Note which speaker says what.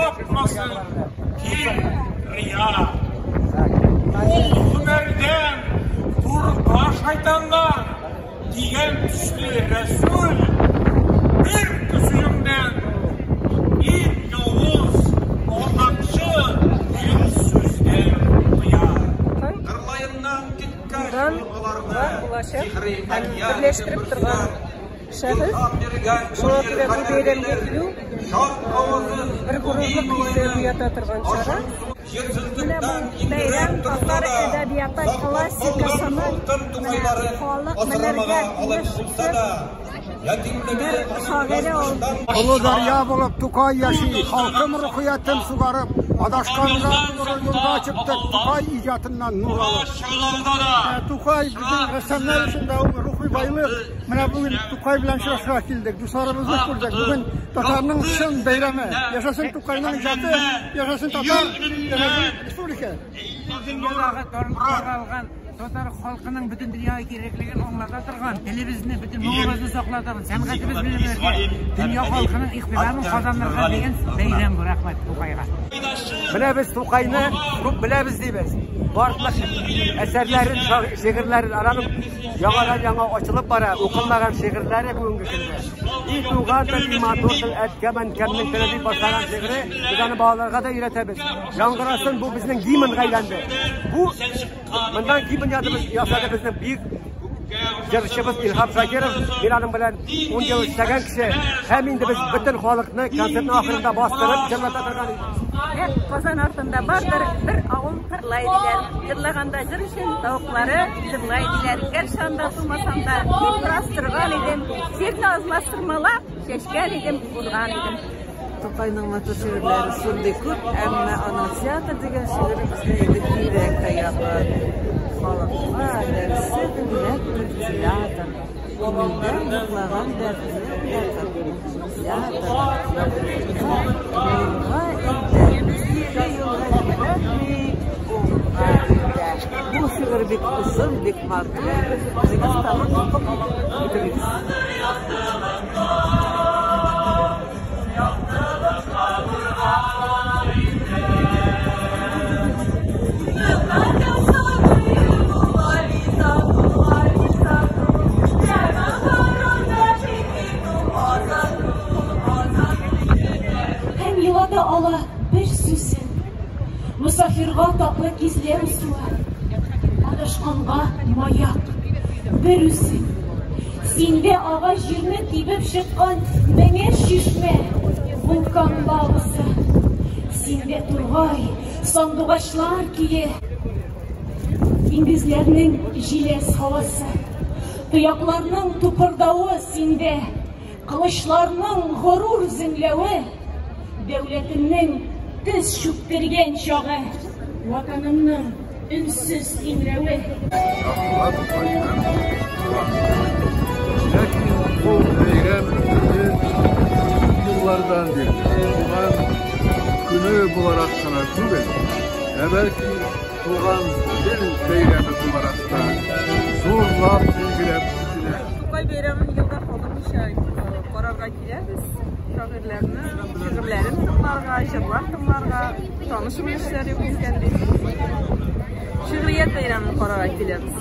Speaker 1: Капмасын кир, рия. Ул һөнәрдән курка шайтаннан, дигән төсле Рәсүл, бер төсүеңнән иң явыз алдакчы дигән сүздән тыя.
Speaker 2: Булган, бар, булачак һәм берләштереп торган шәхес. Шуңа күрә бу бәйрәмгә килү бер горурлык хисе уята торган чара.
Speaker 3: Менә бу бәйрәм татар әдәбияты классикасының менә халык белергә тиеш бер шагыйре ул.
Speaker 4: Олы дәрья булып Тукай яши, халкым рухиятен сугарып, адашканга туры юлга чыктык, Тукай иҗатыннан нур алып. Тукай безнең рәссамнар өчен дә ул рухи байлык. Менә бүген Тукай белән очрашырга килдек, дусларыбызны күрдек. Бүген татарның чын бәйрәме. Яшәсен Тукайның иҗаты, яшәсен татар, яшәсен республика.
Speaker 5: Дөньядагы таралган татар халкының бөтен дөньяга кирәклеген аңлата торган, телебезне, бөтен моңыбызны саклата торган, сәнгатебез белән бергә дөнья халкының игътибарын казанырга дигән бәйрәм бу, рәхмәт Тукайга.
Speaker 6: Менә без Тукайны күп беләбез дибез. Барлык әсәрләрен, шигырьләрен, аның яңадан-яңа ачылып бара, укылмаган шигырьләре бүгенге көндә. И туган тел, и матур тел, әткәм, әнкәмнең теле дип башлаган шигыре, без аны балаларга да өйрәтәбез. Яңгырасын, бу безнең гимнга әйләнде. Бу моннан гимн ясады безнең бөек җырчыбыз Илһам Шакиров. Мин аның белән 10 ел эшләгән кеше. Һәм инде без бөтен халыкны концертның ахырында бастырып җырлата торган идек.
Speaker 3: Нәкъ Казан артында бардыр бер авыл Кырлай диләр. Җырлаганда җыр өчен тавыклары җырлай диләр. Гәрчә анда тумасам да, мин бераз торган идем. Җирне азлаштырмалап, чәчкән идем, урган идем.
Speaker 7: Тукайның матур шигырьләре шундый күп, әмма аның Театр дигән шигыре безгә инде бигрәк тә якын. Халыкка нәрсә дәүләттер театр, күңелдә йоклаган дәртне уятыр. Театр яктылыкка, нурга илтә, кире юлга җибәрми, уңга илтә. Бу шигырь бик озын, бик матур, үзегез табып укып бетерегез.
Speaker 8: Һәм елата ала бер сүзен. Мосафирга татлы кизләү суы. Адашканга маяк. Бер үзең. Синдә ага җирне тибеп чыккан меңәр чишмә, вулкан лавасы. Синдә тургай, сандугачлар көе. Диңгезләрнең җиләс һавасы. Тоякларның тупырдавы синдә. Кылычларның горур зеңләве, Дәүләтемнең тез чүктергән чагы, Ватанымның өнсез иңрәве.
Speaker 9: Габдулла Тукайның туган көне. Ләкин бу бәйрәм инде күп еллардан бирле туган көне буларак кына түгел, ә бәлки туган тел бәйрәме буларак та зурлап билгеләп үтелә.
Speaker 2: Тукай бәйрәмен елда калдырмыйча карарга киләбез. Шагыйрьләрне, шигырьләрен тыңларга, җырлар тыңларга, таныш белешләр юк икән бит. Шигърият бәйрәмен карарга киләбез.